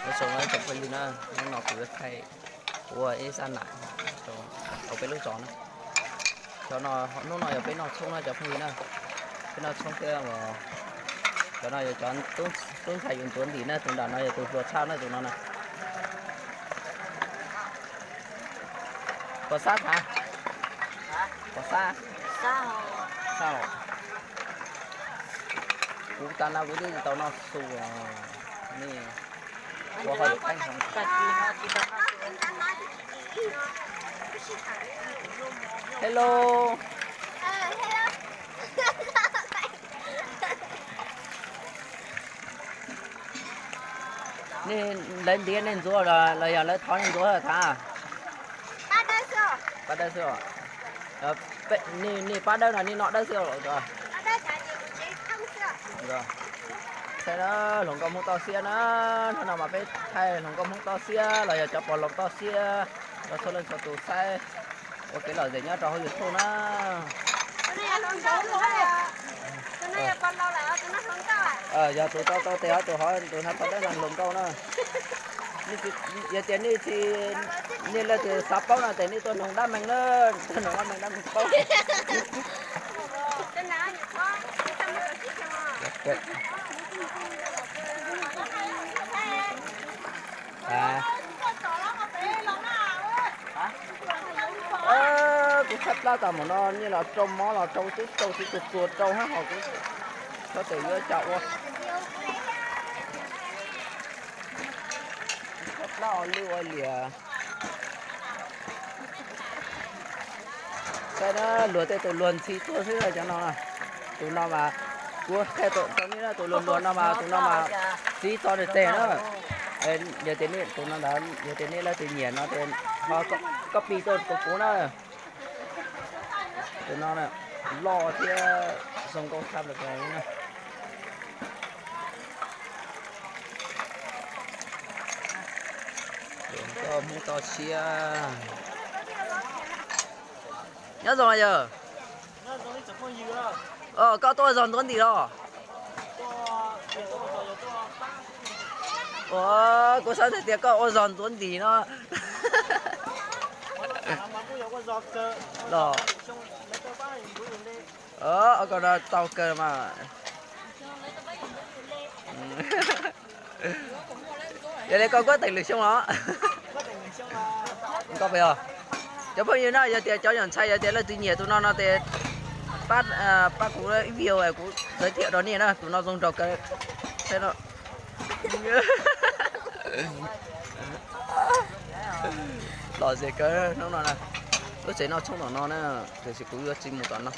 Nyob zoo tsoom phooj ywg na, hnub no kuv yuav thaij ua ib zaj nam rau peb lub zos na. Cov no, hnub no yog peb noj tshoob na cov phooj ywg na. Peb noj tshoob thiab, cov no yog cov tub ntxhais yus ntxuav ntim na, tus nram no yog tus hluas tshaj na tus no na. Puas sab thav? Puas sab? Sab os. Kuv tas no kuv twb tsis tau noj su os. Nej ua hauj lwm qeeb heev. Hello. Nej lawv ntiav nej ntxuav los yog lawv thov nej ntxuav thav? Pab dawb xwb os. Nej pab dawb no nej noj dawb xwb os? Saib na, hluas nkauj Hmoob toj siab na, hnub no mas peb thaij hluas nkauj Hmoob toj siab los yog cov pog laus toj siab rau txhua leej txhua tus saib ua kev lom zem nyob rau hauv YouTube na. Yog tus tau tau tes hov tus hov tus hnav paj dawb no hluas nkauj na. Yog tias nej tsis, nej leej twg xav paub no ces nej tuaj noog dab meeg na, tuaj noog dab meeg dab meeg paub. Kuv tshaib plab tas mus no, nej los rau mob los rau tub rau txiv txuas txuas rau hab hos kuv xyov tes yuav cas ua. Tshaib plab ua lwj ua liam. Saib na, luag tej tus luag ntxhi tuaj xwb cov no. Tus no mas kuv qhia rau nej na, tus luag luag no mas tus no mas txiv txo tes na. Yog tias nej tus no ntawd yog tias nej leej twg nyiam no ces ho copy tuaj rau kuv na. Tus no loj thiab zoo nkauj tshaj plaws na. Koj Hmoob toj siab. Nyob zoo yawg. Koj tuaj ua zog ntxuav ntim los? Ua, kuv xav tias koj ua zog ntxuav ntim no. Los, koj no tau kawg mas. Yog li koj kuab teem lwm xyoo los? Nkauj pes os. Cov phooj ywg na, yog tias cov nyuam ntxhais yog tias leej twg nyiam tus no no ces pab, pab kuv ib video kuv giới thiệu rau nej na, tus no zoo nraug kawg. Saib no. Lom zem kawg hnub no na. Lub tsev noj tshoob tom no na, tiam sis kuv yuav tsis mus tom no.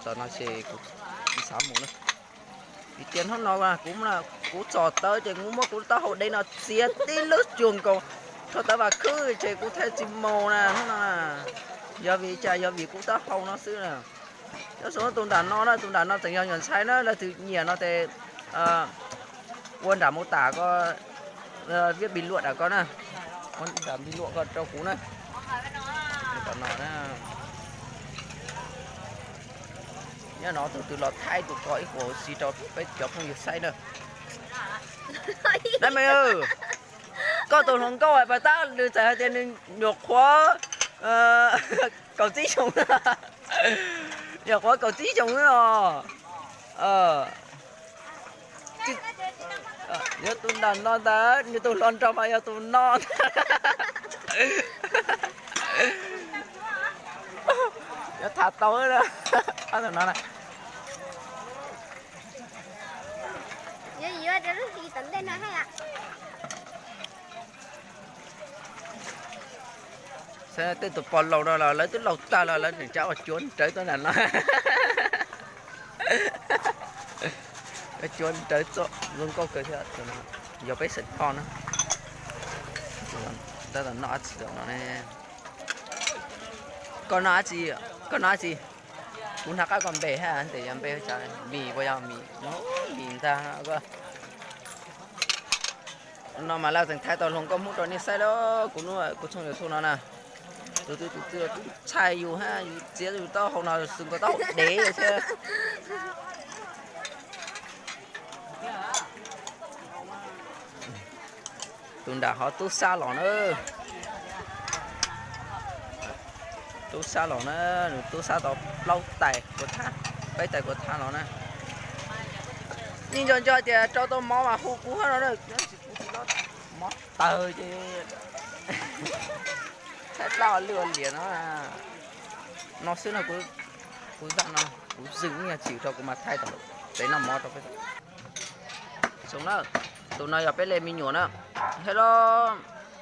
Tom no ces kuv tsis xav mus na. Vim tias hnub no kuv, kuv txog tawm ces kuv muab kuv taub hau dev no txiav tib lub cuag nkaus rau tawv vas khwb ces kuv thiaj tsis mus na hnub no. Yog vim cas? Yog vim kuv taub hau no xwb na. Nyob zoo tus nram no na, tus nram no tseem yog nyuam ntxhais na, leej twg nyiam no ces ua nram mos tas ko, viab npis luam nram ko na, ua nram npis luam ko rau kuv na. Tom no na. Nyob no tus twg los thaij tus ko ib huam huv si rau peb cov phooj ywg saib na. Dab me, koj tus hluas nkauj pas tab nws txawm hais tias nws nyuam qhuav kaum tsib xyoos, nyuam qhuav kaum tsib xyoos xwb os. Yog tus nram no ntag, nws tus hluas nraug mas yog tus no. Yuav tham tau no na. Saib tej tus pog laus no los lawv twb laus tag los lawv tseem rov ua cuav nrawv tuaj nram no. Cuav nrawv txoj zoo nkauj kawg thiab. Yog peb xeem Thoj na. Tab tom noj dab tsi tom no ne? Koj noj dab tsi? Koj noj dab tsi? Kuv nrog qab koj npe hab tes yog npe, Mis puas yog? Mis, Mis ntag. No mas lawv tseem thaij tau hluas nkauj Hmoob rau nej saib lawm, kuv, kuv tshooj YouTube no na. Tus twg tus twg tub ntxhais yus hab yus txiav yus taub hau no xwb, nkaus taub hau dev thiab. Tus nram ho tub sab los na. Tub sab los na, nws tub sab tau plaub tais kuv thab, peb tais kuv thab los na. Yeej nco nco tias rau tau mov mas hu kuv no na, tsis kuv tsis los, mov tawg ces thaij plab ua lwj ua liam no. No xwb no, kuv zaj no kuv zws ib nyuag chim rau kuv mas thaij tau, ces noj mov rau peb. Zoo na, tus no yog peb li me nyuam na. Hello,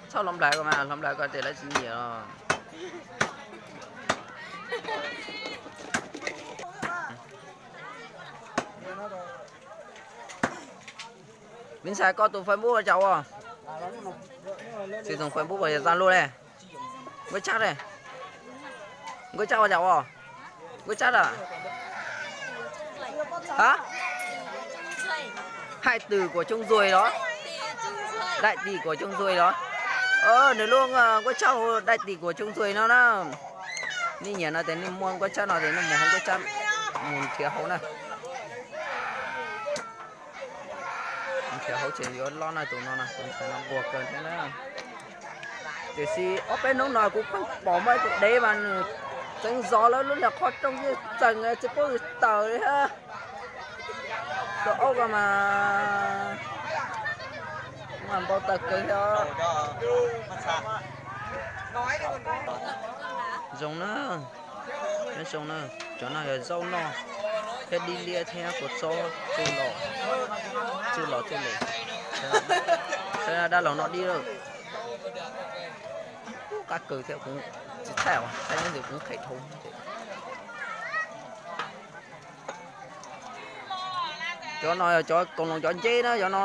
txhob hloov nplaim ko mas, hloov nplaim ko ces lawv tsis nyiam os. Vim ntxhais koj tus Facebook ua cas ua? Tsis tus Facebook ua yog Zalo ne? Nkauj Tshaj ne? Nkauj Tshaj ua cas ua? Nkauj Tshaj a? Hais Twm Kuam Tshooj Ntxuig los? Daim Tim Kuam Tshooj Ntxuig los? Nws lub Nkauj Tshaj hu Daim Tim Kuam Tshooj Ntxuig no na. Nej nyiam no ces nej muaj Nkauj Tshaj no ces nej mus hu Nkauj Tshaj mus nrhiav hauv na. Nrhiav hauv ces yuav loj na, tus no na, tus ntxhais no nquag kawg thiab na. Tiam sis ob peb hnub no kuv pheej pom muaj ib tug dev mas nws tseev zov lawv lub niag qhov rooj yeej txeem tsis paub tawm li thiab. Tus aub ko mas mas npau taws kawg thiab. Zoo na, nyob zoo na, cov no yog zaub noj thiab dib liab thiab kua txob txuj los, txuj los txuj lem. Saib dab laug noj dib lawm. Qab kawg thiab, kuv tsis thaij os, thaij nyob ntawd kuv qhia dhau. Cov no yog cov koom loos cov nceb na cov no.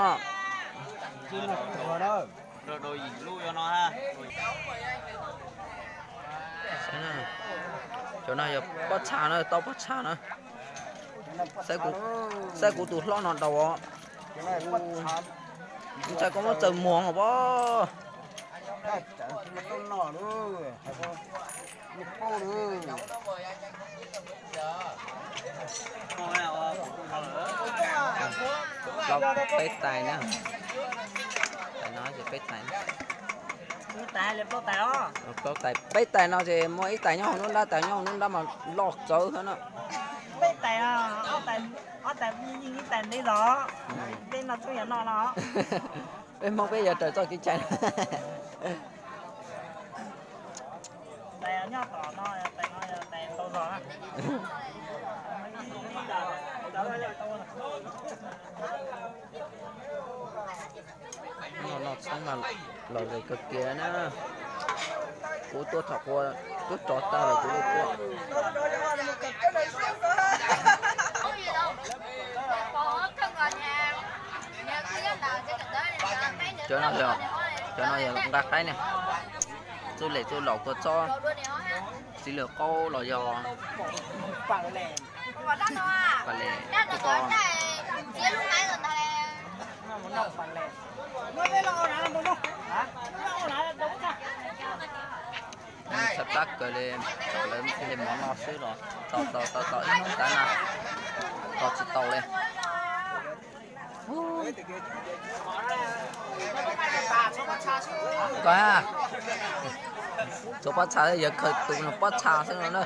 Cov no yog pob txha na, tau pob txha na. Saib kuv tus hlob no daus os. Ntshai koj muab txaws muag os pob. Plaub peb tais na. Tais no ces peb tais. Plaub tais, peb tais no ces muaj ib tais nyob hauv nruab nrab, tais nyob hauv nruab nrab mas loj txawv thiab na. Peb tais, ob tais yeej ib tais ntev zog, peb no txhob yog noj no. Peb Hmoob peb yuav raws txoj kev cai. Noj noj tshoob mas lom zem kawg kiag na. Kuv tuaj thaum kuv twb rov tag lawm kuv li tuaj. Cov no yog, cov no yog nqa qaib ne. Txuj lem txuj laus kua txob, txiv lwm qaub los yog Txhawb plab kawg li, tso lawv li mov noj xwb los tau tau tau tau ib hnub tas na, tso tsis tau li. Koj, tsuas pob txha, yog khaws tus no pob txha xwb no na.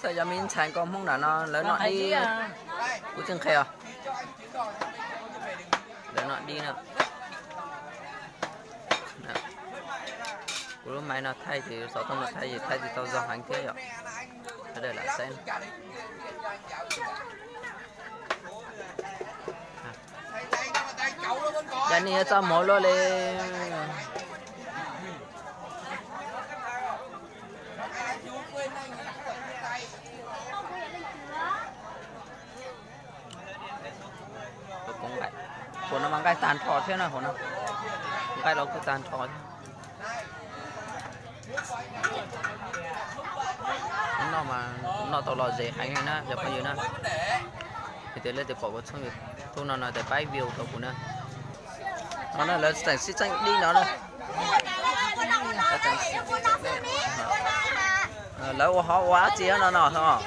Xav yog me ntxhais nkauj Hmoob nram no lawv noj dib, kuv tsis nqhis os. Lawv noj dib na. Kuv lub maiv no thaij ces xov tooj no thaij ces thaij tsis tau zoo heev thiab yom. Sawv daws lam saib. Cas nej yuav txaj muag luaj li. Hauv no mas nqaij tag nrho thiab na, hauv no nqaij los kuj tag nrho thiab. Noj mas noj tau lom zem heev li na cov phooj ywg na. Yog tias leej twg pom kuv tshooj YouTube no no ces pab view rau kuv na. No na lawv tseem sib txeeb dib no na. Lawv tseem sib txeeb dib. Lawv ua hov ua dab tsi no no os?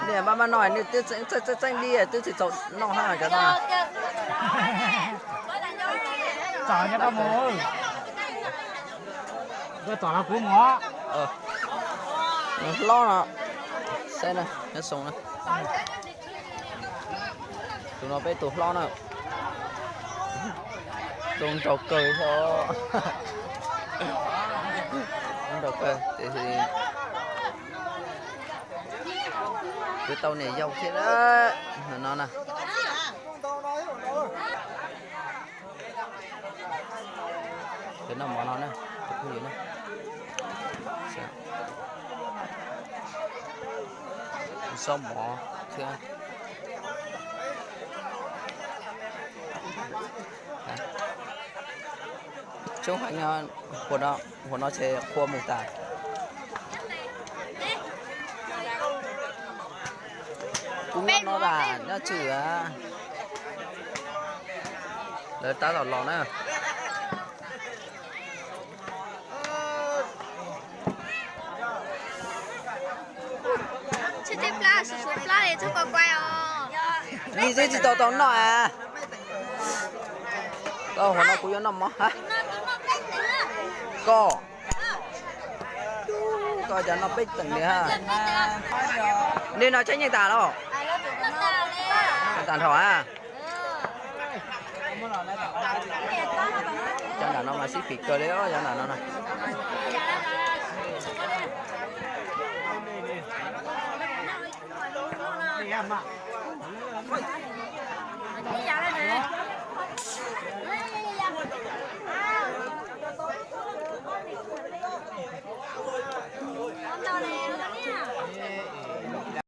Niaj npab mab noj, niaj twb txeeb txeeb li twb tsis txaus noj hab cov no. Nws hlob no, saib na, nyob zoo na. Tus no peb tus hlob na. Zoo nraug kawg os. Zoo nraug kawg tiam sis twb tau niam yau thiab no na. Tus noj mov no na, tus phooj ywg na. Xob mov thiab. Tsob heev, hua no ces qhua mus tas. Kuv nyob no tas nyob tsis a. Lawv tab tom los na. Nis twb tsis tau tau noj a. Koj hua no kuv yuav noj mov hab. Koj, koj cas noj peb teem li hab. Nim no tsheb yeej tas los? Tag nrho a. Cov nram no mas sib phim kawg li os, cov nram no na.